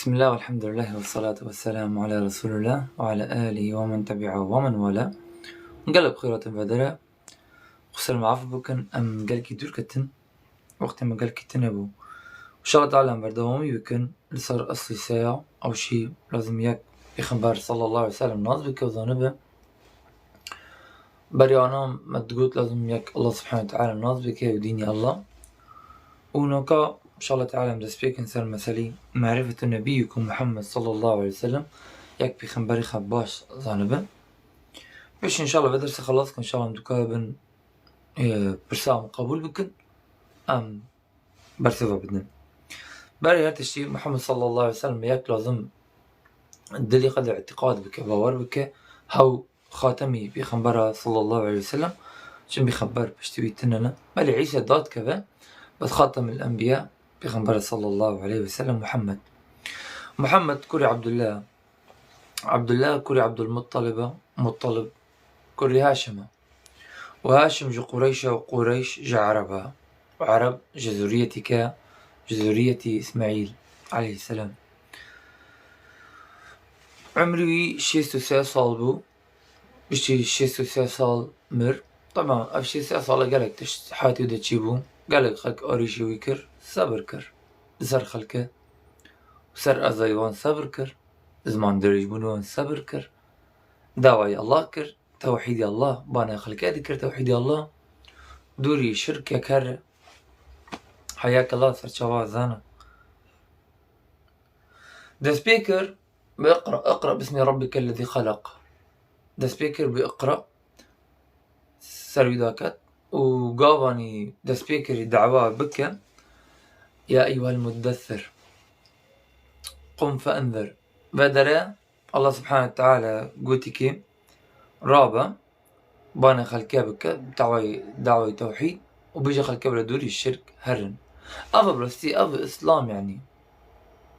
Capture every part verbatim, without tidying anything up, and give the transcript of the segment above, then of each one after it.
Bismillah, velhamdülillah, ve salatu ve selamu ala Resulillah ve ala alihi ve men tebi'ahu ve men wala. Gelek bi xêr hatin vedere. Xwe ser me af bikin, em gelkî dûr ketin. Wextê me gelkî tune bû. Înşallah Teala em berdewamî bikin li ser eslî seya, ew jî lazim yek Pêxember sallallahu aleyhi ve sellem nas bike û zanibe. Berî ana me digot lazim yek Allah subhanahu ve teala nas bike û dînî Allah. Û noka înşallah Teala em dest pê kin ser meselî merifetu nebiyyikum Muhammed sallallahu aleyhi ve sellem, yek Pêxemberê xwe baş zanibe. Pêşî înşallah vê dersê xelas kin, înşallah em dikare bin, e, pirsa em qebûl bikin, em bersê ve bidin. Berê her tiştî Muhammed sallallahu aleyhi ve sellem yek lazim dilê xwe de îtîqad bike, bawer bike, hew xatemî Pêxembera sallallahu aleyhi ve sellem, çim Pêxember piştî wî tune ne. Belê Îsa dadikeve, bes Xatemil Enbiya Pêxembera sallallahu aleyhi ve sellem Muhammed. Muhammed kurê Abdullah, Abdullah kurê Abdulmuttalib e, Muttalib kurê Haşim e. Û Haşim ji Qureyş e û Qureyş ji Ereb e. Û Ereb ji zuriyetî ke, ji zuriyetî Îsmaîl aleyhisselam. Umrî wî şêst û sê sal bû. Piştî şêst û sê sal mir. Teban ev şêst sê sala gelek tişt heyatê de çêbû. Gelek xelk arîşî wî kir, sebir kir. Li ser xelke, ser ezayê wan sebir kir. Ziman dirêjbûnê wan sebir kir. Dawayê Allah kir. Tewhîdê Allah, banê xelkê dikir tewhîdê Allah. Dûrî şirkek here. Heya ke Allah ser çawa zana. Dest pê kir bi Iqra, Iqra bismi rabbikellezî xelaq. Dest pê kir bi Iqra. Ser wî daket. Û gavanî dest pê kirî dawa bike. Ya eyyuhel muddessir. Qum fe enzir. Vedere Allah subhanahu teala gotî ki rabe, banê xelke bike, dawayê, dawayê tewhîd û bêje xelke bile dûrî şirk herin. Ev bi rastî, ev Îslam yanî.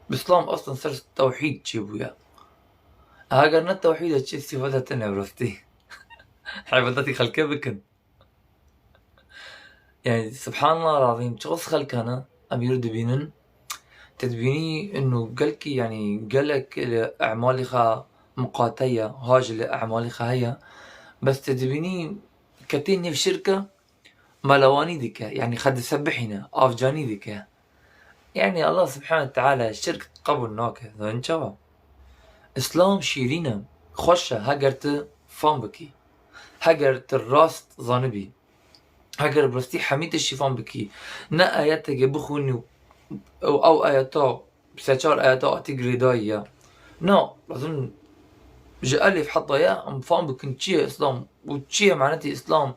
Îslam aslen ser tewhîd çêbûye. Heger ne tewhîd e çi îstîfade tune bi rastî. Îbadetî xelke bikin. Yani, subhanallah razîm, çiqas xelk hene, em îro dibînin. Te dibînî inu gelkî, yani, gelek li emalî xwe muqate ye, haj li emalî xwe heye. Bes te dibînî ketê nêv şirke, melewanî dike, yani, xwe disebihîne, avcanî dike. Yani, Allah subhanahu teala şirk qebûl nake. Zanî çawa? Îslam şîrîn e, xweş e, heger tu fam bikî. Heger tu rast zanibî. Heger bi rastî hemî tiştî fam bikî. Ne ayetekê bixwînî û ew ayeta, sê çar ayeta hatî girêdayî ye. Na, lazim ji elif heta ya em fam bikin çi ye Îslam û çi ye manetî Îslam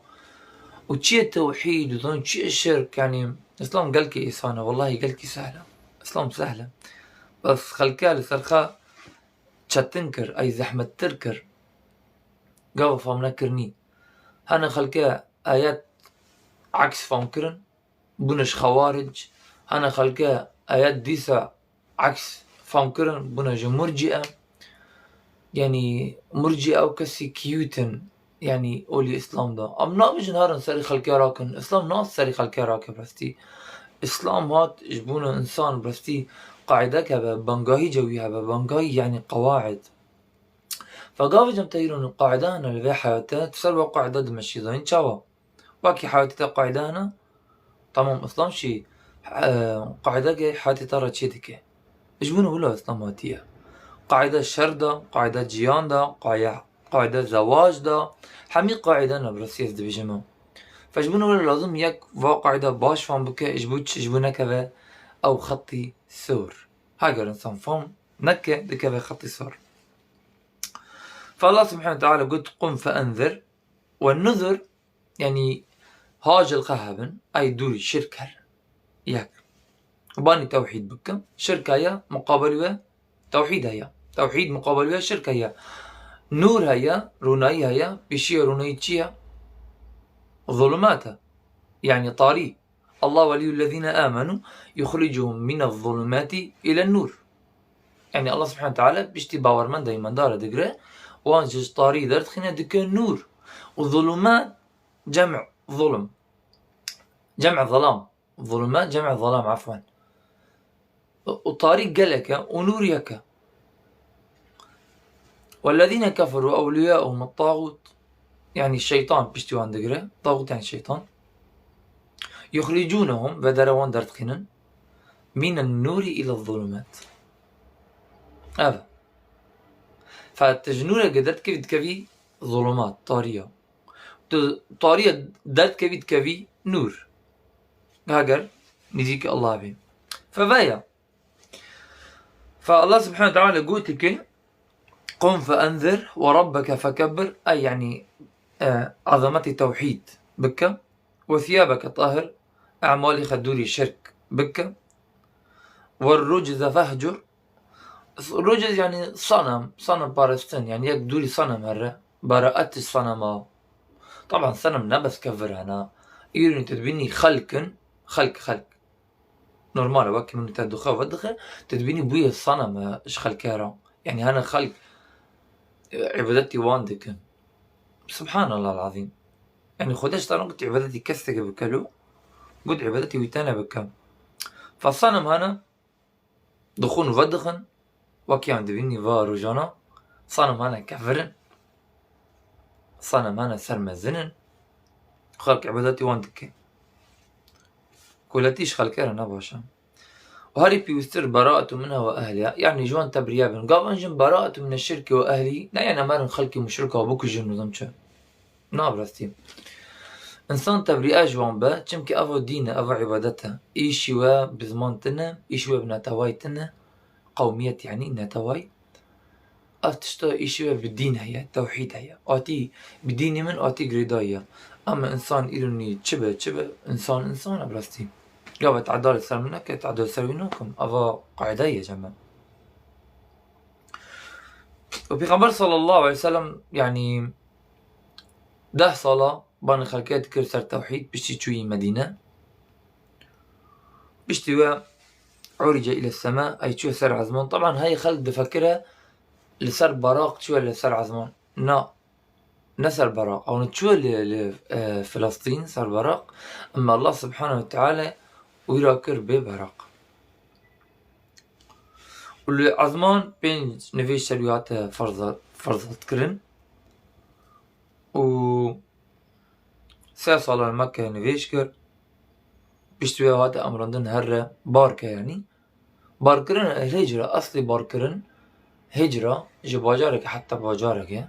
û çi ye tewhîd û zanî çi ye şirk, yanî Îslam gelkî îsan e, wellahî gelkî sehl e. Îslam sehl e. Bes xelke li ser xwe çetin kir, ey zehmettir kir. Gava fam nekirinî. Hene xelke ayet aks fam kirin, bûne ji xewaric. Hene xelke ayet dîsa aks fam kirin, bûne ji murcîe. Yanî murcîe ew kesî kiyûtin, yanî olî Îslam de. Em nabêjin herin serî xelkê rakin. Îslam nas serî xelkê rake bi rastî. Îslam hat ji bûne însan bi rastî qaîdek hebe, bangahî cewî hebe, bangahî yanî qewaid. Fe gavê cem te îro qaîde hene li vê heyate, tu ser we qaîde dimeşî, zanî çawa? Wekî heyatê te qaîde hene, temam, Îslam şî, e, qaîdeke heyatê te re çê dike. Ji bo ne wilo Îslam hatiye. Qaîde şer de, qaîde ciyan de, qaîde, qaîde zewac de, hemî qaîde ne bi rastî ez dibêjim. Fe ji bo ne wilo lazim yek va qaîde baş fam bike, ji bo çi, ji bo nekeve ew xetî sor. Heger însan fam neke, dikeve xetî sor. Fe Allah subhanahu teala got, "Qum fe enzir." We nuzur, yanî hacil xwe hebin, ey dûrî şirk herin. Yek. Banî tewhîd bikin. Şirk heye, muqabil we tewhîd heye. Tewhîd muqabil we şirk heye. Nûr heye, rûnayî heye, pêşiya rûnayî çi ye? Zulûmat e. Yanî tarî. Allah weliyyullezîne âmenû yuxricuhum minezzulumâti ilen-nûr. Yanî Allah subhanahu teala piştî bawermenda îmendara digire, wan ji tarî derdixîne dike nûr. Û zulûmat cem zulm. Cem zelam. Zulûmat cem zelam, efwen. û tarî gelek e û nûr yek e. والذين كفروا أولياؤهم الطاغوت. Yani şeytan piştî wan digire. Tağut yani şeytan. يخرجونهم, vedere wan derdixînin. من النور إلى الظلمات. Ev. Fe tu ji nûrekê derdikevî, dikevî zulumat, tariya. Tu tariya derdikevî, dikevî nûr. Heger nêzîkî Allah bî. Fe veya. Fe Allah subhanahu ve teala gotiye, قم فأنذر وربك فكبر, ey yani, e, azametî tewhîd bike. وثيابك طهر, emalê xwe dûrî şirk bike. والرجز فاهجر, Ruciz yani sanam, sanam paristin, yani yek dûrî sanam here, beraet ji sanama. Taban sanam ne bes kevir hene. Îrûnî tu dibînî xelkin, xelk, xelk. Normal e, wekî min te dixwe vedixe, tu dibînî bûye sanam e ji xelkê re. Yani hene xelk, e, îbadetî wan dikin. Subhanallah azîm. Yani Xwedê ji te re got îbadetî kestekê bike lo, got îbadetî wî tene bike. Fe sanam hene, dixwin û vedixin, wekî em dibînî va rojana, sanam hene kevir in, sanam hene ser mezin in, xelk îbadetî wan dike. Koletî ji xelkê re ne baş e. Û herî pêwîstir براءة منها وأهلها, yani ji wan tebriye bin. Gavan jin براءة من الشرك وأهله, ne yani em herin xelkê muşrika bikujin û zim çi. Na bi rastî. Însan tebrîe ji wan be, çimkî evo dîn e, evo îbadet e. Îşî we bi ziman tune, îşî we bi netewayî tune, qewmiyet, yanî netewayî. Ev tişta îşî we bi dîn heye, tewhîd heye. Atî bi dînî min, atî girêdayî ye. Ama însan îronî çi be, çi be, însan, însan e bi rastî. Gava teda li ser min neke, teda li ser wî nakim. Eva qaîde ye cem e. Û Pêxember sallallahu aleyhi ve sellem, yanî, deh sala banê xelkê dikir ser tewhîd, piştî çûyî Medîne. Piştî we عرج إلى السماء, ey çûye ser ezman. Taban hey xelk difekire li ser Baraq çûye li ser ezman. Na, ne ser Baraq. Ew çûye li, li, e, Filistîn ser Baraq. Ema Allah subhanehu ve teala wî ra kir bê Baraq. Û li ezman pênc nivêj ser wî hate ferza-, ferzat kirin. Û sê sala li Mekke nivêj kir. Piştî wê hate emrandin here bar ke, yanî. Barkirin, hicra, eslî barkirin, hicra, ji bajareke heta bajareke.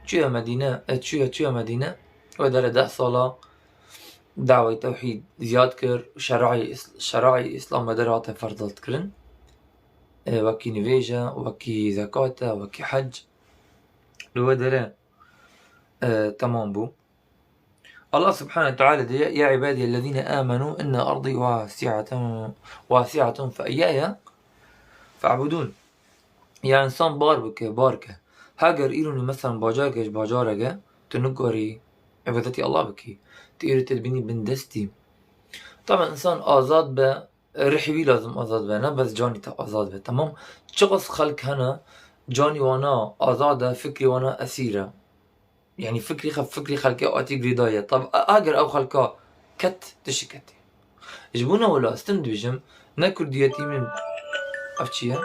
Çûye Medîne, e, çûye, çûye Medîne, wê derê deh sala dawayê tewhîd ziyad kir, şerayê Îs-, şerayê Îslam wê derê hate ferzat kirin. E, wekî nivêj e, wekî zekat e, wekî hec. Li wê derê, e, temam bû. Allah subhanehu ve teala dê, "Ya ibadiyellezîne âmenû inne ardî wasi'atun, wasi'atun fe iyyâye fe'budûn." Ya însan bar bike, bar ke. Heger îro mesela bajareke ji bajareke, tu nikarî îbadetî Allah bikî. Tu îro te dibînî bindestî. Taban însan azad be, rihî wî lazim azad be, ne bes canî te azad be. Temam. Çiqas xelk hene, canî wana azad e, fikrî wana esîr e. Yanî fikrî xe-, fikrî xelkê atî girêdayî ye. Tab-, a-, eger ew xelka ket, tu şiketî. Ji bo ne wela ez tim dibêjim, ne kurdiyetî min ev çi ye?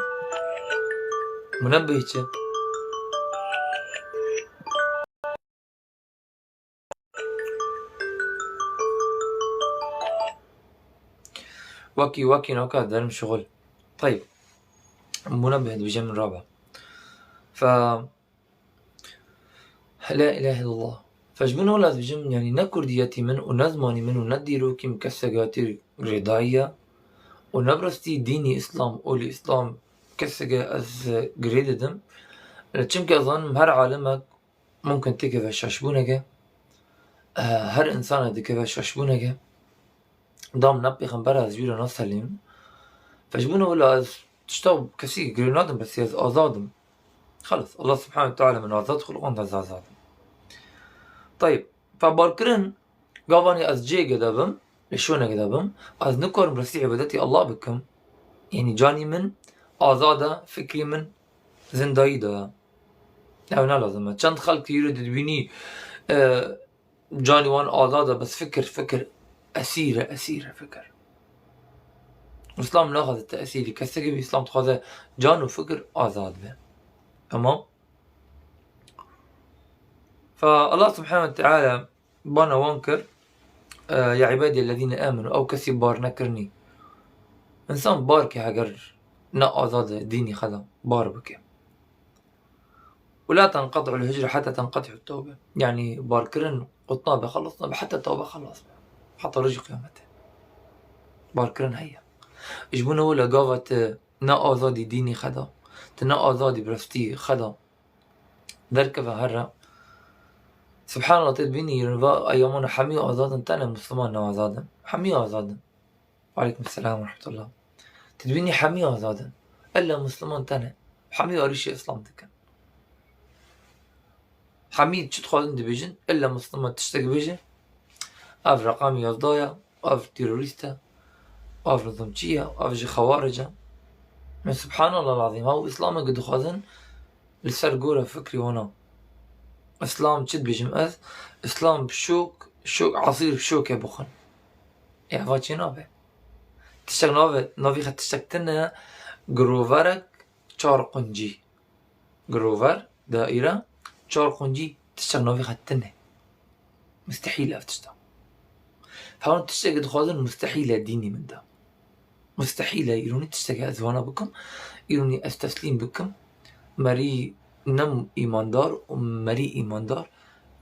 Munebbih çi? Wekî, wekî naka derim şixul. Teyb. Munebbih dibêje min rabe. Fe La ilahe illallah. Fe ji bo ne wela ez dibêjim, yanî ne kurdiyetî min û ne zimanî min û ne dîrokî min keseke atî girêdayî ye. Û ne bi rastî dînî Îslam, olî Îslam keseke ez girê didim. Çimkî ez zanim her alimek mumkin têkeve şaşbûneke. Eh, her însanek dikeve şaşbûneke. Dam ne pêxember ez wî re naselînim. Fe ji bo ne wela ez tişta kesî girê nadim, bes ez azad im. Xelas, Allah subhanehu ve teala min azad xwe li wan de ez azad im. Teyb, fe barkirin, gavanî ez cihêke de bim, li şoneke de bim, ez nikarim rastî îbadetî Allah bikim. Yanî canî min azad e, fikrî min zindayî de ye. Ew ne lazim e. Çend xelk îro dibînî, e, canî wan azad e, bes fikir, fikir, esîr e, esîr e fikir. Îslam naxwaze tesîrî kesek be, Îslam dixwaze can û fikir azad be. Tamam? Fe Allah subhanahu ve teala bana wan kir, e, ya ibadiyellezîne amenu, ew kesî bar nekirinî. Însan bar ke heger ne azad e dînî xwe de bar bike. Ve la tenqeti'ul hicre heta tenqeti'ut tewbe. Yanî barkirin qut nabe, xelas nabe, heta tewbe xelas be. Heta rojê qiyametê. Barkirin heye. Ji bo ne wile gava tu ne azadî dînî xwe de, tu ne azadî bi rastî xwe de derkeve here. Subhanallah, tu dibînî va eyamana hemî azad in, tenê Musliman ne azad in. Hemî azad in. Aleykum selam ve rahmetullah. Tu dibînî hemî azad in. Ella Musliman tenê. Hemî arîşî Îslam dikin. Hemî çi dixwazin dibêjin, illa Musliman tiştek bêje. Ev reqamî yazda ye, ev terorîst e, ev nizamçî ye, ev jî xewaric e. Min subhanallah lazîm, ew Îslamê ku dixwazin li ser gora fikrî wana. Îslam çi dibêjim ez? Îslam bi şok, şok, esîr bi şokê bixwin. Ê, eva çê nabe. Tiştek nabe, navî xwe tiştek tune, giroverek çar quncî. Girover, daîre, çar quncî, tiştek navî xwe tune. Mustehîl ev tişta. Hewin tiştekî dixwazin mustehîl e dînî min de. Mustehîl e îronî tiştekî ez wana bikim, îronî ez teslîm bikim. Merî ne îmandar û merî îmandar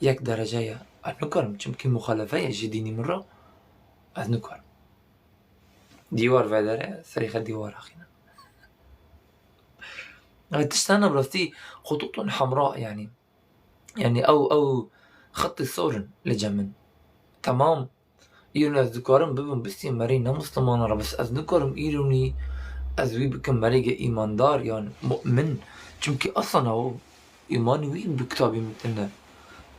yek derece ye. Ez nikarim, çimkî muxalefe ye ji dînî min re. Ez nikarim. Dîwar vedere, serê xwe dîwar axîne. Ev tişt hene bi rastî xutûtun hemra, yanî. Yanî ew, ew xetê sor in li cem min. Temam. Îro ez dikarim bibim bistî merî ne Muslimanan re, bes ez nikarim îronî ez wî bikim merîge îmandar yan mu'min. Çimkî eslan ew îmanî wî bi kitabê min tune.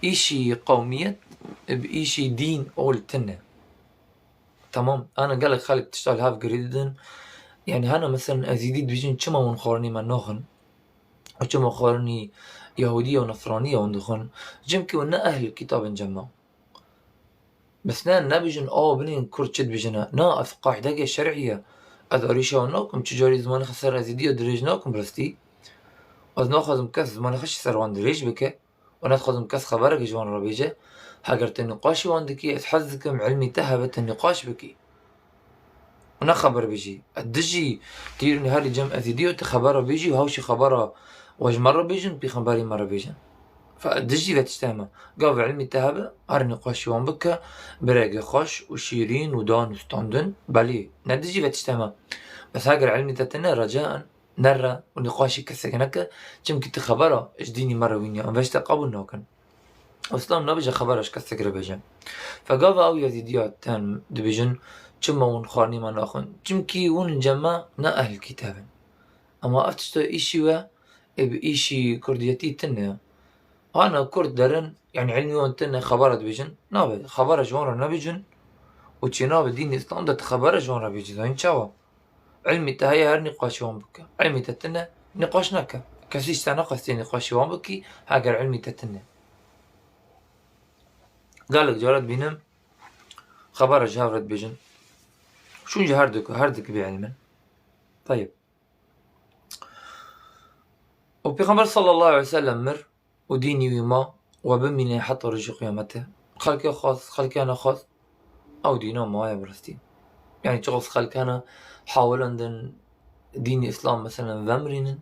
Îşî qewmiyet bi îşî dîn ol tune. Temam. Ana gelek xelk tişta li hev girê didin. Yanî hene mesela Ezîdî dibêjin çima hûn xwarinê me naxin? Û çima xwarinî Yahûdî ya û Nesranî ya hûn dixwin? Çimkî hûn ne ehlî kitab in cema. Bes ne, nebêjin, a, binên Kurd çi dibêjine. Na, ev qaîdeke şer'î ye. Ez arîşa wan nakim, çi carî zimanê xwe ser Ezîdiya dirêj nakim bi rastî. Ez naxwazim kes zimanê xwe jî ser wan dirêj bike. Û nedixwazim kes xeberek ji wan re bêje. Heger tu nîqaşî wan dikî, ez hez dikim ilmî te hebe tu nîqaş bikî. Û ne xeber bijî. Ez dijî tu îrnî herî cem Ezîdî û tu xebera bêjî û hewşî xebera we ji me re bêjin, pêxemberî me re bêjin. Fe ez dijî ve tiştê me. Gav ilmî te hebe, her nîqaşî wan bike, bi rêgê xweş û şîrîn û dan û standin. Belê, ne dijî ve tiştê me. Bes heger ilmî te tune, recaen, nere û nîqaşî kesek neke, çimkî tu xebera ji dînî me re wîniye, em veşte qebûl nakin. Îslam nabêje xebera ji kesek re bêje. Fe gava ew Yazîdiya tên dibêjin, çima hûn xwarinê me naxwin? Çimkî hûn cem me ne ehl kitab in. Ema ev tişta îşî we, ê bi îşî kurdiyetî tune. Ana kurd derin, yanî ilmî wan tune, xebera dibêjin, nabe, xebera ji wan re nebêjin û çênabe dînê Îslam de tu xebera ji wan re bêjî, zanî çawa? Ilmî te heye, her nîqaşî wan bike. Ilmî te tune, nîqaş neke. Kesî ji te neqestê nîqaşî wan bikî, heger ilmî te tune. Gelek cara dibînim, xebera ji hev re dibêjin. Şûn ji her du, her du bêilim in. Tayib. Û Pêxember sallallahu aleyhi ve sellem mir, û dînî wî ma, we bimîne heta rojê qiyametê. Xelkê xwest, xelkê nexwest, ew dîna maye bi rastî. Yanî çiqas xelk hene hewlendin dînî Îslam, meselen, vemirînin,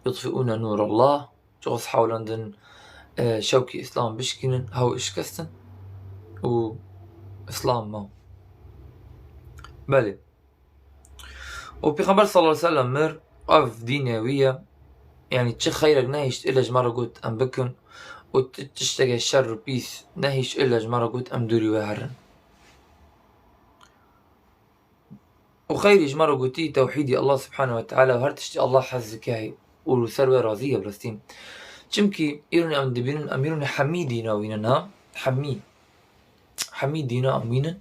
yutfiûne nûrallah, çiqas hewlendin, e, şewkî Îslam bişkînin, hew şikestin û Îslam ma. Belê. Û Pêxember sallallahu aleyhi ve sellem mir, ev dînê wî ye. Yanî çi xeyrek nehişt ille ji me re got em bikin û ti-, tişteke şer û pîs nehişt ille ji me re got em dûrî wê herin. Û xeyrî ji me re gotî tewhîdî Allah subhanehu ve teala û her tiştî Allah hez dike û li ser wê razî ye bi rastî. Çimkî îronî em dibînin, em îronî hemî dîna wînin ha, hemî. Hemî dîna em wînin,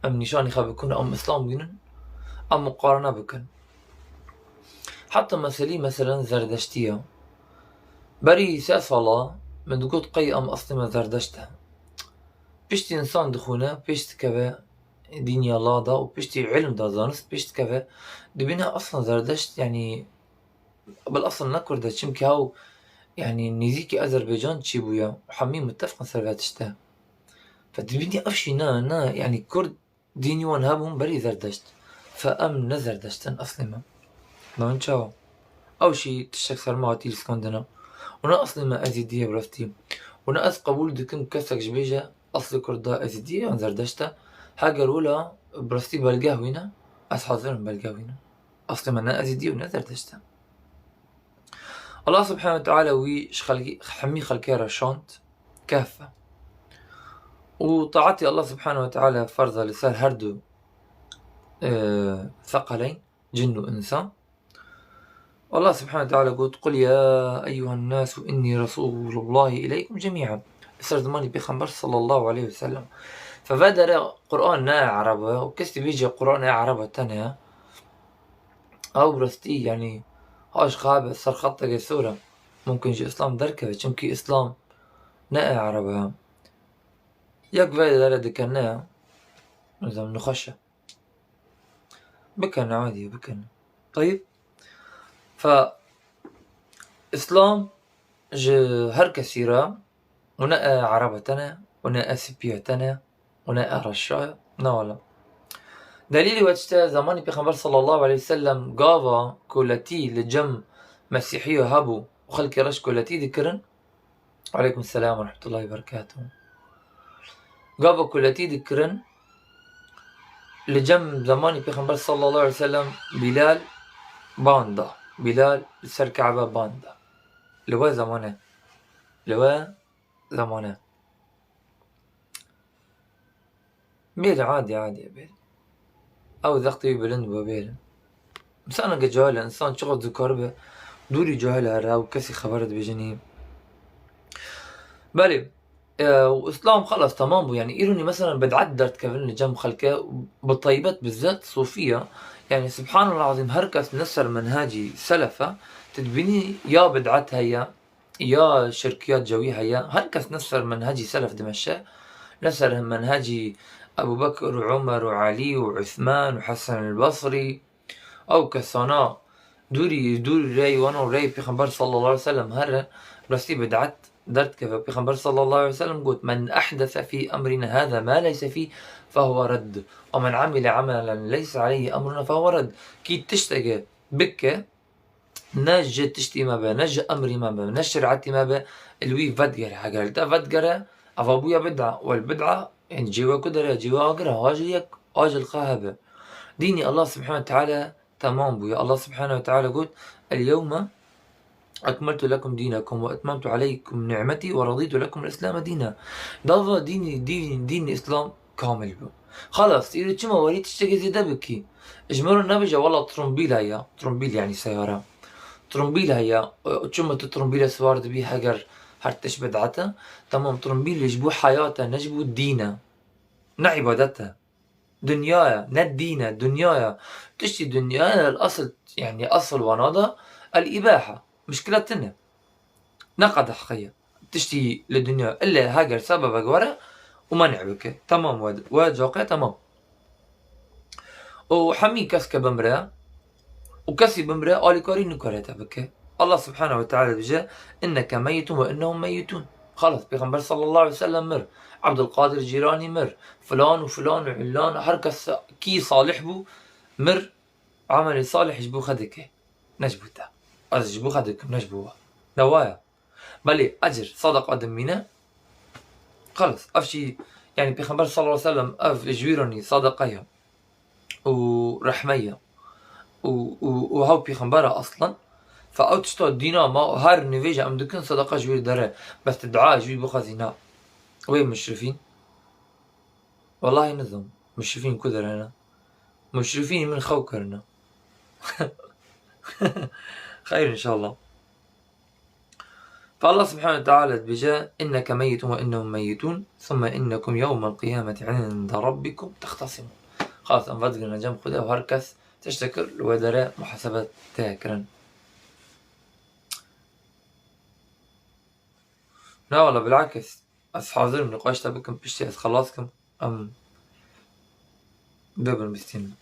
em nîşanî xwe bikin, em Îslam wînin, em muqarene bikin. Heta meselî, meselen, Zerdeştî ye. Berî sê sala min digot qey em eslê me Zerdeşt e. Piştî însan dixwîne, pêş dikeve, dînî Allah da û piştî îlim da, zanist pêş dikeve, dibîne aslan Zerdeşt, yanî, bil asl ne Kurd e, çimkî hew, yanî, nêzîkî Azerbaycan çêbûye û hemî mutefq in ser vê tişte. Fe dibînî ev jî ne, ne, yanî, Kurd dînî wan hebûn berî Zerdeşt. Fe em ne Zerdeşt in eslê me. Nan çawa? Ew jî tiştek ser me hatî lîskandine. Û ne eslê me Ezîdî ye bi rastî. Û ne ez qebûl dikim kesek ji bêje eslê Kurd da Ezîdî ye yan Zerdeşt e. Heger wila bi rastî belge wî ne, ez hazir im belge wî ne. Eslê me ne Ezîdî ye û ne Zerdeşt e. Allah Subhanahu ve Teala wî ji xelkî, hemî xelkê re şand, kehf e. Û taetê Allah Subhanahu ve Teala ferz e li ser her du, e, seqeleyn, cin û insan. Allah Subhanahu ve Teala got, "Qul ya eyyuhen nasu inni Resulullahi ileykum cemi'an." Li ser zimanî Pêxember sallallahu aleyhi ve sellem. Fe vê dere Quran ne Ereb e, û kesî bêje Quran ne Ereb e tene. Ew bi rastî, yanî, ha ji xwe be ser xeteke sor e. Mumkin ji Îslam derkeve, çimkî Îslam ne Ereb e. Yek vê dere dikene, nizam nixweş e. Bikene, adî ye, bikene. Teyib. Fe Îslam ji her kesî re û ne e Ereba te ne, û ne e Sipî ye te ne, û ne e Reşa ye. Na wele. Delîlê we tişt e, zemanî Pêxember sallallahu aleyhi ve sellem gava koletî li cem Mesîhiyo hebû û xelkê reş koletî dikirin. Aleykum selam ve rahmetullahi ve berekatuhu. Gava koletî dikirin, li cem zemanî Pêxember sallallahu aleyhi ve sellem Bilal ban da. Bilal li ser Kabe ban da. Li we zemane. Li we zemane. Bêre, adî, adî, bêre. Ew zextê wî bilind bû, bêre. Însaneke cahil e, însan çiqas dikaribe dûrî cahil here, ew kesî xeber dibêje nî. Belê, e, û Îslam xelas temam bû. Yanî îronî mesela bid'et derdikevin li cem xelke, bi taybet bi zet sofiya. Yanî subhanallah azîm, her kes ne ser menhecî selef e, tu dibînî ya bid'et heye, ya şirkiyat cewî heye. Her kes ne ser menhecî selef dimeşe, ne ser menhecî Ebu Bekir û Umer û Elî û Uthman û Hesen el Basrî. Ew kesana dûrî, dûrî rêy wan û rêy Pêxember sallallahu aleyhi ve sellem here, rastî bid'et derdikeve. Pêxember sallallahu aleyhi ve sellem got, "Men ehdese fî emrina hâzâ mâ leyse fîh fehuve redd. Ve men amile amelen leyse aleyhi emruna fehuve redd." Kî tişteke bike, ne ji tiştî me be, ne ji emrî me be, ne şerîetî me be, li wî vedigere. Heger li te vedigere, eva bûye bid'a. Wel bid'a, yanî cê we ku dere, cê we agir e, acil yek, acil xwe hebe. Dînî Allah subhanahu ve teala temam bûye. Allah subhanahu ve teala got, "El yewme ekmeltu lekum dînekum ve etmemtu aleykum ni'metî ve radîtu lekum el-Îslame dîna." Dava dînî, dîn, dîn Îslam kamil bû. Xelas, îro çima werî tiştekê zêde bikî? Ji min re nebêje, wela trombîl heye, trombîl yanî seyare. Trombîl heye, çima tu trombîle siwar dibî heger her tişt bid'et e? Temam, trombîl ji bo heyat e, ne ji bo dîn e. Ne îbadet e. Dinya ye, ne dîn e, dinya ye. Tiştî dinya ye, el asl, yanî asl wana da el îbaha. Mişkile tune. Ne qedeh xeye. Tiştî li dinya ille heger sebebek were û menî bike. Temam we, we caqe temam. Û hemî kes ke bimre, û kesî bimre, alîkarî nikare te bike. Allah subhanahu ve teala dibêje, "Inneke meyyitun ve innehum meyyitun." Xelas, Pêxember sallallahu aleyhi ve sellem mir. Abdulkadir Cîlanî mir. Filan û filan û illan, her kes kî salih bû, mir, amelê salih ji bo xwe dike. Ne ji bo te. Ez ji bo xwe dikim, ne ji bo we. Ne waya. Belê, ecir, sadaqa dimîne. Xelas, ev jî, yanî Pêxember sallallahu aleyhi ve sellem ev ji wî re nî, sadaqa ye. Û rehme ye. Û, û, û hew Pêxember e aslan. Fe ew tişta dîna ma her nivêje em dikin, sadaqa ji wî dere. Bes tu dua ji wî bixwazî na. Wê muşrifîn. Wellahî nizim. Muşrifîn ku derene? Muşrifîn min xew kirine. Xeyr înşallah. Fe Allah subhanahu ve teala dibêje, "Inneke meyyitun ve innehum meyyitun, thumme innekum yewmel qiyameti inde rabbikum tehtesimun." Xalas, em vedigirine cem Xwedê û her kes tiştekir li wê dere muhasebe tê kirin. Na wala bilakis, ez hazir im nîqaş te bikim, piştî ez xelas kim. Em Bibin bistîn.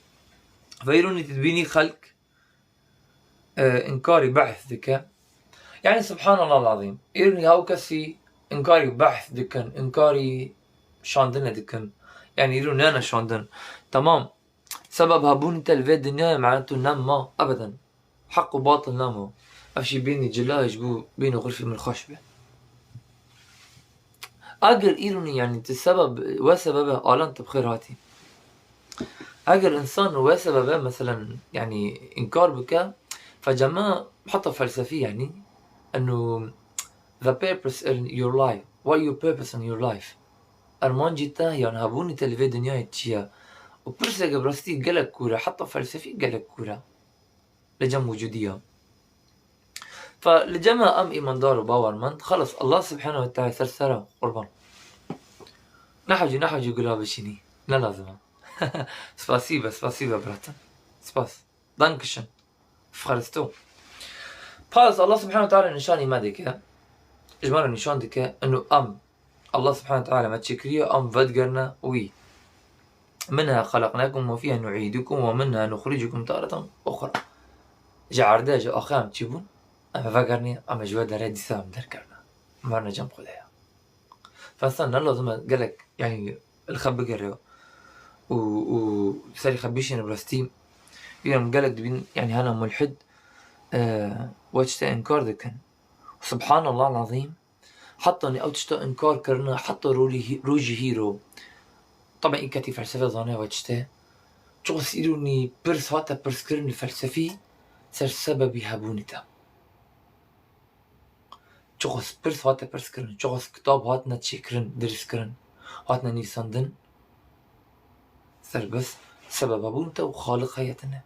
Ve îronî tu dibînî xelk, e, înkarî behs dike. Yani, subhanallah azîm. Îronî hew kesî înkarî behs dikin, înkarî şandine dikin. Yani, îro nene şandin. Tamam. Sebeb hebûnî te li vê dinyayê, mane tu nema, ebeden. Heq û batil nema. Ev jî bînî cila ji bo bînî xurfî min xweş be. Eger îronî, yani, tu sebeb, we sebebe alan tu bi xêr hatî. Eger insan we sebebe, meselen, yani, înkar bike, fecema heta felsefî, yani, eno the purpose in your life, what your purpose in your life? Armancî te, yani, hebûnî te li vê dinyayê çi ye? Û pirseke bi rastî gelek kûr e, heta felsefî gelek kûr e. Li cem wicûdiya. Fe li cem em îmandar û bawermend, xelas, Allah Subhanahu ve Teala ser sera qurban. Nehewcî, nehewcî gula bişînî. Ne lazim e. Spasibe, spasibe, bratin. Spas. Dankeschön. Efxaristo. Palas Allah Subhanahu ve Teala nîşanî me dike. Ji me re nîşan dike. Eno em Allah Subhanahu ve Teala me çêkiriye, em vedigerine wî. Minha xelaqnakum ve fiha nu'idukum ve minha nuxricukum taratan uxra. Ji erdê, ji axê em çîbûn, em ê vegerine, em ê ji we derê dîsa em derkevine. Em verine cem Xwedê ye. Fensan ne lazim e gelek, yani, li xwe bigere û, û serî xwe bişîne bi rastî. Em gelek dibîn, yani, hene mulhid, e, we tiştê inkar dikin. Subhanallah azîm. Heta nî ew tişta inkar kirine, heta rolî hî-, rojî hîro. Taben î ketî felsefe zane ve tiştê. Çiqas îro nî pirs hate pirskirin li felsefî ser sebebî hebûnî te. Çiqas pirs hate pirskirin, çiqas kitab hatine çêkirin, diristkirin, hatine nîsandin. Serbest, sebeba bûn te û Xaliq heye tine.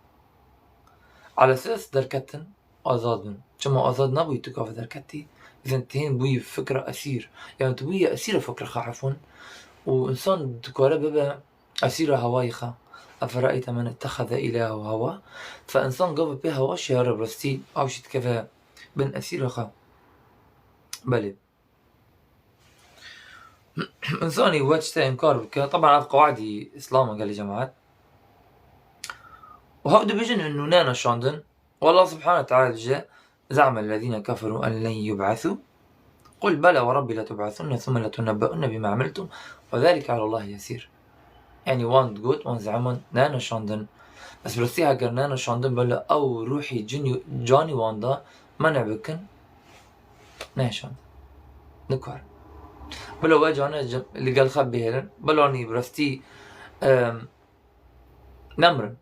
Alesês derketin, azad bin. Çima azad nebûyî tu gava derketî? Bizin tu hîn bûyî fikra esîr. Yani tu bûyî esîra fikra xwe, efûn. Û insan dikare bibe esîra hewayê xwe. Eferayte men ittexeze îlahehu hewah. Fe insan gava pê hewa şiyare bi rastî, ew jî dikeve bin esîra xwe. Belê. Însanî we tiştê inkar bike, teban ev qewaidî Îslam e gelî cemaet. Û hew dibêjin eno nene şandin. Û Allah Subhanahu ve Teala dibêje, "Ze'me ellezîne keferû en len yub'asû. Qul bela ve Rabbî letu'basunne thumme letunebbe'unne bima amiltum ve zalike alallahî yesîr." Yani wan digot, wan ze'man nene şandin. Bes bi rastî heger nene şandin, bela ew ruhî cinî, canî wan da menê bikin, nehişand. Nikar. Bila we cane cem-, li gel xwe bihêlin. Bila nî bi rastî, em, nemrin.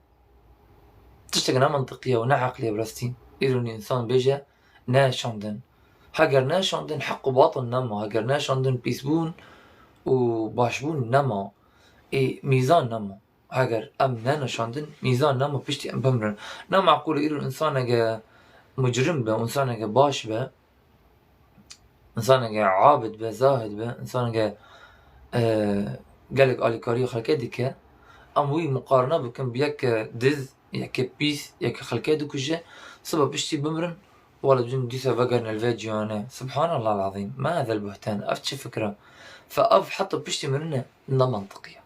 Tiştek ne mantiqî ye û ne eqlî ye bi rastî. Îro nî însan bêje, nehişandin. Heger nehişandin, heq û batil nema. Heger nehişandin, pîsbûn û başbûn nema. Ê, mîzan nema. Heger em nenişandin, mîzan nema piştî em bimrin. Ne meqûl e îro însaneke mucrim be, însaneke baş be, însaneke abid be, zahid be, însaneke, e, gelek alîkariya xelkê dike, em wî muqarene bikin bi yeke diz, yeke pîs, yeke xelkê dikuje, sibe piştî bimrin, wele cin dîsa vegerine li vê cîhanê. Subhanallah azîm, ma hazel buhtan, ev çi fikr e? Fe ev heta piştî mirine ne mantiqî ye.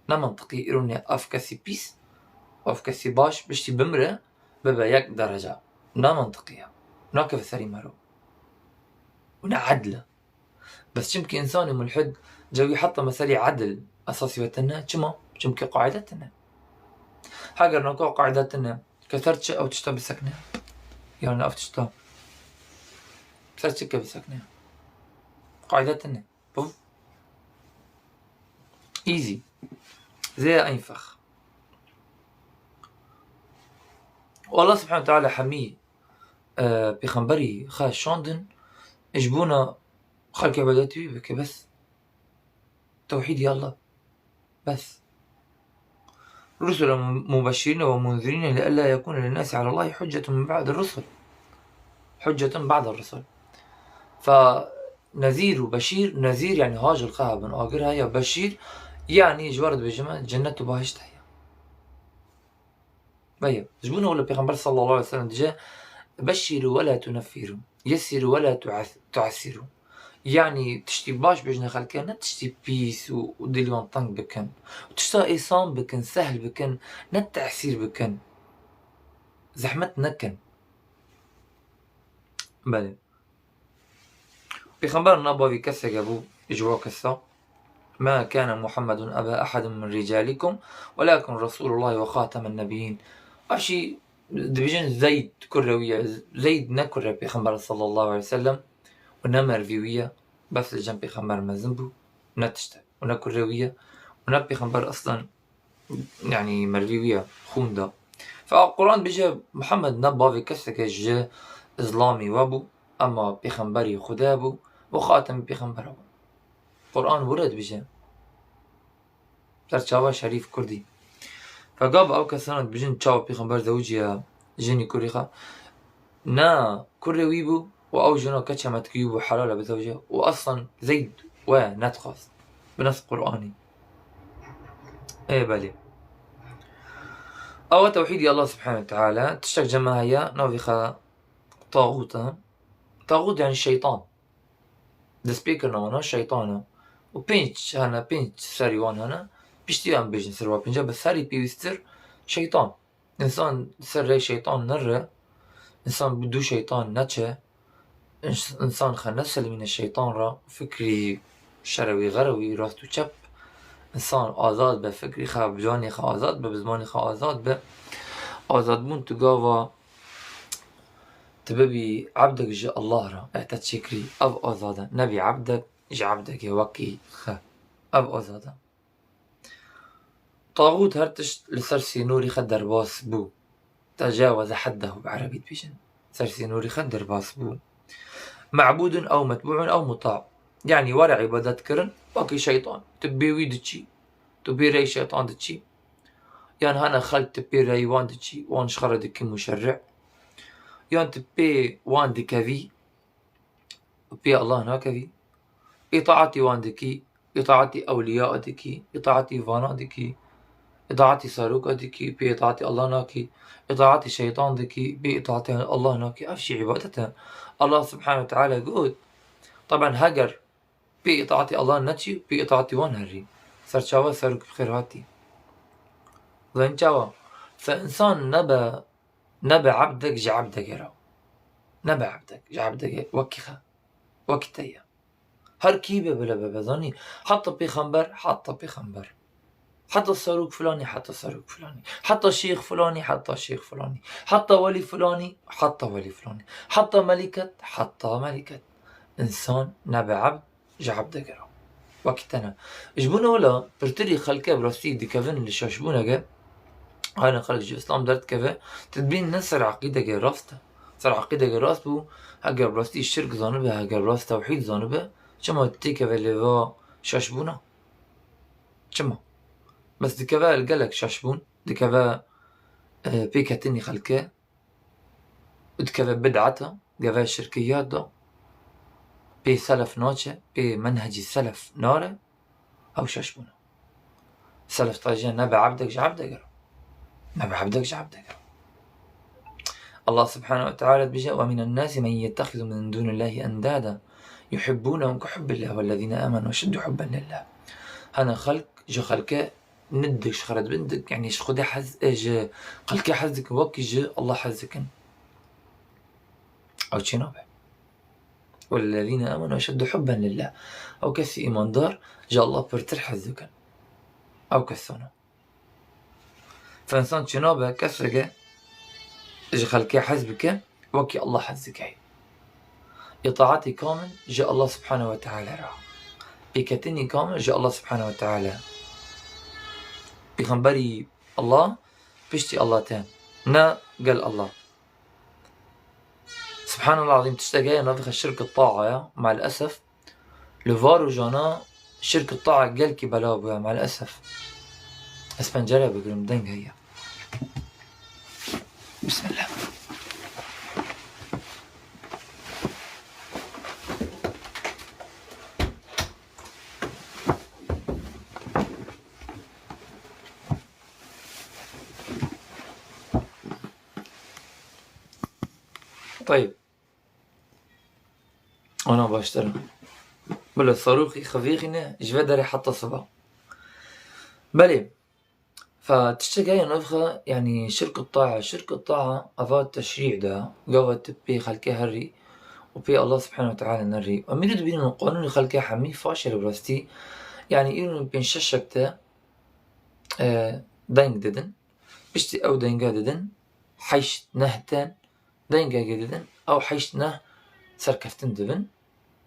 Ne mantiqî îro nê ev kesî pîs, ev kesî baş, piştî bimire, bibe yek dereca. Ne mantiqî ye. Nakeve serî mero. Û ne edl e. Bes çimkî însanê mulhid, cewî heta meselî edl esasî ve tine. Çima? Çimkî qaîde tine. Heger naka qaîde tine, ke ser çi ew tişta bisekne? Yani ev tişta. Ser çi ke bisekne? Qaîde tine. Puf. Easy. Sehr einfach. Û Allah Subhanahu ve Teala hemî, e, pêxemberî xwe şandin, ji bona xelk îbadetê wî bike, bes. Tewhîdî Allah. Bes. رسلا مبشرين ومنذرين لئلا يكون للناس على الله حجة من بعد الرسل. حجة بعد الرسل. Fe nezîr û beşîr, nezîr yani hajil xwe hebin agir heye, beşîr yani ji we re dibêjime cennet û bahişt heye. Veye. Ji bo ne wele Pêxember sallallahu aleyhi ve sellem dije, "Beşşiru ve la tuneffiru, yessiru ve la tuas-, tuassiru." Yanî tiştî baş bêjine xelkê, ne tiştî pîs û, û dilê wan teng bikin. Û tişta êsan bikin, sehl bikin, ne tesîr bikin. Zehmet nekin. Belê. Pêxember ne bavê keseke bû ji wa kesa. Ma kana Muhammedun eba ehadin min ricalikum, welakin Resulullah ve xatemen nebiyyin. Ev jî dibêjin Zeyd kurre wî ye. Zeyd ne kurre Pêxember sallallahu aleyhi ve sellem û ne mervî wî ye. Bes li cem Pêxember mezin bû, ne tişt e. Û ne kurre wî ye. Û ne Pêxember aslan, yanî mervî wî ye, xûn da. Fe Quran dibêje Muhammed ne bavê keseke ji Îslamê we bû, ema Pêxemberî Xuda bû û xatemî Pêxembera bû. Quran were dibêje. Ser çava şerîf kurdî. Fe gava ew kesana dibêjin çawa Pêxember zewiciya jinî kurê xwe. Na kurê wî bû û ew jina keça metkî wî bû, helal e bizewije. Û aslan Zeyd we nedixwast. Bi nes Quranî. Ê belê. Ew e tewhîdî Allah subhanehu ve teala. Tiştek cema heye, navê xwe taxût e. Taxût yanî şeytan. Destpêkirina wana şeytan e. Û pênc hene, pênc serî wan hene. Piştî em bêjin ser wa pênca, bi serî pêwîsttir şeytan. Însan ser rê şeytan nere, însan bi dû şeytan neçe, ins-, însan xwe neselimîne şeytan re, fikrî şerewî, xerewî, rast û çep. Însan azad be, fikrî xwe, bi canê xwe azad be, bi zimanê xwe azad be. Azadbûn tu gava tu bibî ebdek ji Allah re, e te çêkirî, ev azad e. Nebî ebdek ji ebdekê wekî xwe. Ev azad e. Taxût her tişt li ser sînorî xwe derbas bû. Tecaweze heddehu bi erebî dibêjin. Ser sînorî xwe derbas bû. Mebûdun ew metbûun ew mutâ. Yanî were îbadet kirin, wekî şeytan. Tu bê wî diçî. Tu bê rey şeytan diçî. Yan hene xelk tu pê rey wan diçî, wan ji xwe re dikî muşerri. Yan tu pê wan dikevî, pê Allah nakevî. Îtaetî wan dikî, îtaetî ewliya dikî, îtaetî vana dikî, îtaetî seroka dikî, pê îtaetî Allah nakî, îtaetî şeytan dikî, pê îtaetî Allah nakî. Ev jî îbadet e. Allah subhanehu ve teala got, teben heger pê îtaetî Allah neçî, pê îtaetî wan herî. Serçawa serok bi xêr hatî. Zanî çawa? Fe însan nebe, nebe ebdek ji ebdekê re. Nebe ebdek ji ebdekê wekî xe. Wekî te ye. Her kî be bile be, be zanî. Heta pêxember, heta pêxember. Heta serok filanî, heta serok filanî. Heta şêx filanî, heta şêx filanî. Heta welî filanî, heta welî filanî. Heta melîket, heta melîket. Însan nebe ebd, ji ebdekê re. Wekî te ne. Ji bo wela pirtirî xelke bi rastî dikevin li şaşbûneke, hene xelk ji Îslam derdikeve, tu dibîn ne ser eqîdeke rast e. Ser eqîdeke rast bû, heger bi rastî şirk zanibe, heger bi rastî tewhîd zanibe, çima têkeve lê va şaşbûna? Çima? Bes dikeve li gelek şaşbûn, dikeve, e, pêketinî xelke, û dikeve bid'eta, dikeve şirkiyat de, pê selef naçe, pê menhecî selef nare, ew şaşbûn e. Selef tajiya nebe ebdek ji ebdekê re. Nebe ebdek ji ebdekê re. Allah subhanehu ve teala dibêje, "Ve minen nasi men yettehizu min dûnillâhi endâda yuhibbûnehum ke hubbillah vellezîne âmenû eşeddu hubben lillah." Hene xelk ji xelke niddik ji xwe re dibin dik, yanî ji Xwedê hez, e, ji xelkê hez dikin, wekî ji Allah hez dikin. Ew çê nabe. Wellezîne âmenû eşeddu hubben lillah. Ew kesî îmandar ji Allah pirtir hez dikin. Ew kes hene. Fe însan çênabe keseke ji xelkê hez bike, wekî Allah hez dike. Îtaetî kamil ji Allah subhanehu ve teala re. Pêketinî kamil ji Allah subhanehu ve teala. Pêxemberî Allah, piştî Allah te. Ne gel Allah. Subhanallah azîm, tiştek heye navê xwe şirk taa ye, maalesef. Li va rojana şirk taa gelkî bela bûye, maalesef. Ez pencere bigirim, deng heye. Bismillah. Tayib. Ana baştir e. Bila sarûxî xivîxîne ji vê derê heta siba. Belê. Fe tiştek heye navxe, yanî şirk û taa. Şirk û taa ava teşrî de, gava tu pê xelkê herî û pê Allah subhanahu ve teala nerî. Em îro dibînin qanûnê xelkê hemî faşê li rastî. Yanî îro pênc şeş şek te, e, deng didin. Piştî ew denga didin, heşt neh ten dengekê didin, ew heşt neh serkeftin dibin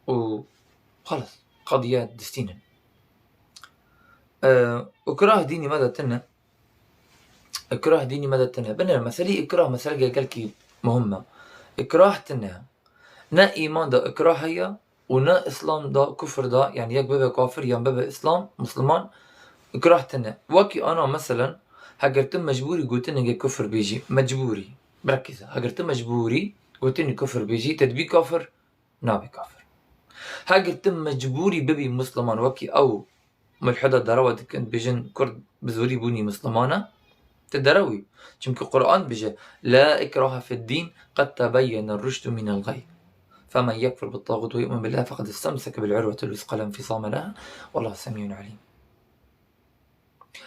û xelas, qediya distînin. E, ikrah dînî me de tune. Ikrah dînî me de tune. Binêre, meselî ikrah meseleke gelkî muhim e. Ikrah tune. Ne îman de ikrah heye û ne îslam de kufr de, yanî yek bibe kafir yan bibe îslam, misliman, ikrah tune. Wekî ana meselen, heger tu mecbûrî gotineke kufr bêjî, mecbûrî, birekî se, heger tu mecbûrî gotinî kufr bêjî, te dibî kafir, nabî kafir. Heger tu mecbûrî bibî misliman, wekî ew mulhida derewa dikin, dibêjin Kurd bi zorî bûnî misliman e, tu derewî. Çimkî Quran dibêje, "La ikrahe fid din, qed tebeyyene rüşdü minel gay. Femen yekfur bit tağut ve yu'min billah feqed istemseke bil urvetil wusqa la infisame leha. Wallahu semiyun alim."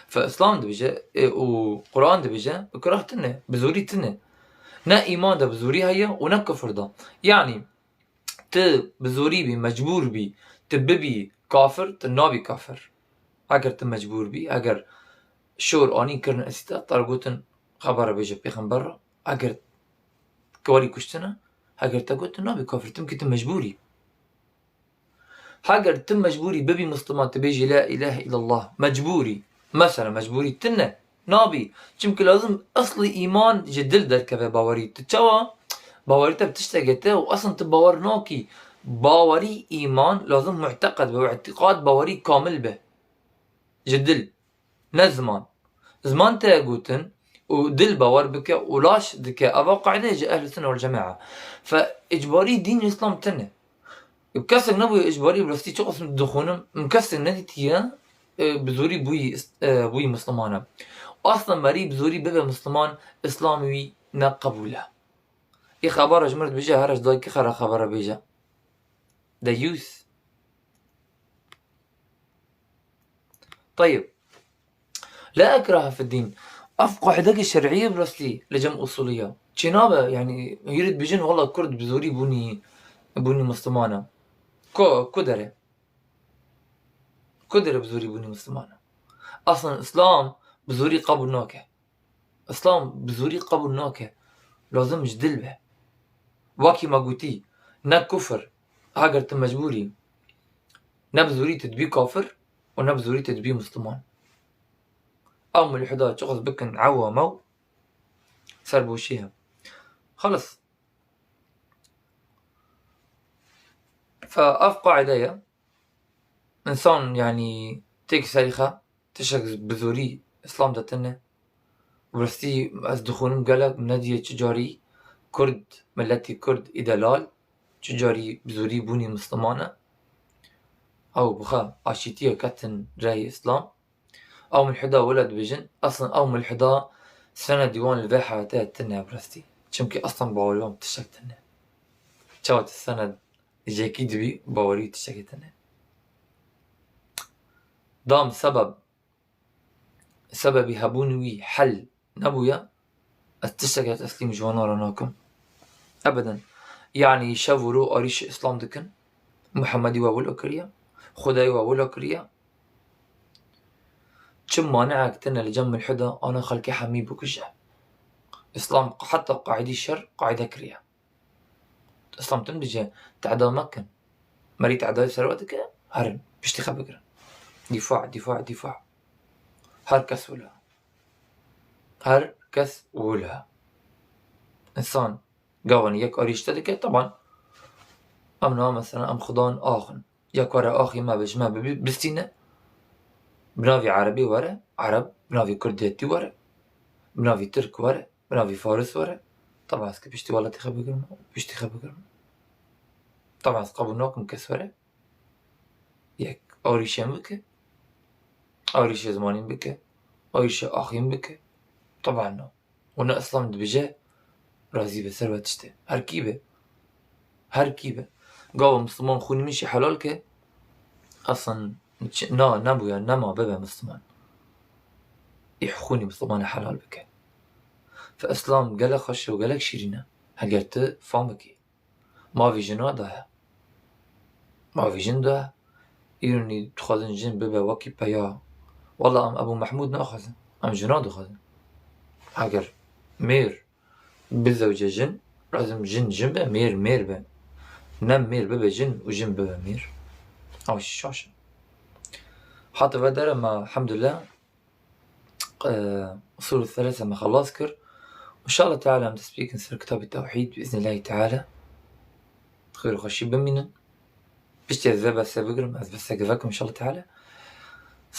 Fe Îslam dibêje, e, û Quran dibêje, ikrah tune, bi zorî tune. Ne îman de bi zorî heye û ne kufr de. Yanî, tu bi zorî bî, mecbûr bî, tu bibî kafir, tu nabî kafir. Eger tu mecbûr bî, eger şor anîn kirin îstîta, te re gotin xebera bêje pêxember re, eger tu warî kuştine, eger te got tu nabî kafir, timkî tu mecbûr î. Heger tu mecbûrî bibî misliman, tu bêjî la ilahe illallah, mecbûrî. Mesela mecbûrî tune, nabî. Çimkî lazim eslî îman ji dil derkeve bawerî. Tu çawa? Bawerî te bi tiştekê te û eslin tu bawer nakî. Bawerî, îman lazim mu'teqed be, îtîqad, bawerî kamil be. Ji dil. Ne ziman. Ziman teye gotin û dil bawer bike û laş dike. Eva qaîde ji Ehl-i Sunne wel Cemae. Fe îcbarî dîn Îslam tune. Kesek nebûye îcbarî bi rastî çi qism dixwînim, min kesek nedîtiye, e, bi zorî bûyî, e, bûyî Misliman e. Aslen merî bi zorî bibe Misliman, Îslam wî ne qebûl e. Ê xebera ji min re dibêje, here ji dayikê xwe re xebera bêje. Deyûs. Teyib. La ikrahe fid din. Ev qaîdeke şer'î ye bi rastî li cem usulî ye. Çênabe, yanî, hîrê dibêjin, wela Kurd bi zorî bûnî, bûnî Misliman e. Ku, ku dere? Ku dere bi zorî bûnî Misliman e? Aslen Îslam bi zorî qebûl nake. Îslam bi zorî qebûl nake. Lazim ji dil be. Wekî me gotî, ne kufir, heger tu mecbûr î. Ne bi zorî tu dibî kafir û ne bi zorî tu dibî Misliman. Ew mulhida çiqas bikin ewa mew, serboşî ye. Xelas. Fe ev qaîde ye. Însan, yanî, têkî serî xe, tiştek bi zorî Îslam de tune. Bi rastî ez dixwînim gelek min nedîye çi carî Kurd, miletî Kurd îdelal, çi carî bi zorî bûnî Misliman e. Ew bi xwe aşîtiye ketin reyê Îslam. Ew mulhida wila dibêjin, aslen ew mulhida senedî wan li vê heyatê tune bi rastî. Çimkî aslen bawerî wan bi tiştek tune. Çawa tu sened Jekî dibî bawerî tiştekê tune. Dam sebeb, sebebî hebûn wî hel nebûye, ez tiştekê teslîm ji wana re nakim. Ebeden. Yanî şev û rû arîşê Îslam dikin. Muhemmedî we wilo kiriye. Xwedayî we wilo kiriye. Çi maneek tune li cem mulhida ana xelkê hemî bikuje. Îslam heta qaîdî şer qaîde kiriye. Îslam tim dije, teda mekin. Merî tedayê serwet dike, herin, piştî xwe bigirin. Dîfa, dîfa, dîfa. Her kes wilo. Her kes wilo. Însan gavan yek arîşte dike, teban em niha mesela em xudan axin. Yek were axî me be, ji me bibî-, bistîne. Bi navî erebî were, ereb, bi navî kurdiyetî were, bi navî tirk were. Bi navî Faris were. Teba ez ki piştî welatê xwe bigirim, piştî xwe bigirim. Teba ez qebûl nakim kes were. Yek arîşên bike. Arîşê zimanîn bike. Arîşê axîn bike. Teba na. Û ne Îslam dibêje razî be ser ve tiştê. Her kî be. Her kî be. Gava Misliman xûnî min jî helal ke. Aslan çi- na nebûye, nema bibe Misliman. Ê xûnî Mislimanê helal bike. Fe Îslam gelek xweş û gelek şîrîn e. Heger tu fam bikî. Mavî jina de he. Mavî jin de he. Îronî dixwazin jin bibe wekî peya. Wela em Ebû Mehmûd naxwazin. Em jina dixwazin. Heger mêr bizewce jin, lazim jin jin be, mêr mêr be. Ne mêr bibe jin û jin bibe mêr. Ew şaş e. Hate ve dere me, elhamdülillah, e, usul thelâthe me xelas kir. Înşallah Teala em dest pê bikin ser kitabê tewhîd, biiznillahî Teala. Xêr û xweşî bimînin. Piştî ez vê behsê bigirim, ez behsê givekim înşallah Teala.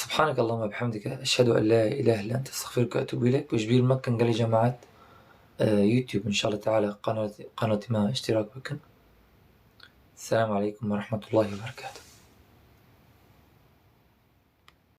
سبحانك اللهم وبحمدك، أشهد أن لا إله إلا أنت، أستغفرك وأتوب إليك. Û ji bîr mekin gelê cemaet, e, YouTube înşallah Teala qenat-, qenatê me iştirak bikin. السلام عليكم ورحمة الله وبركاته.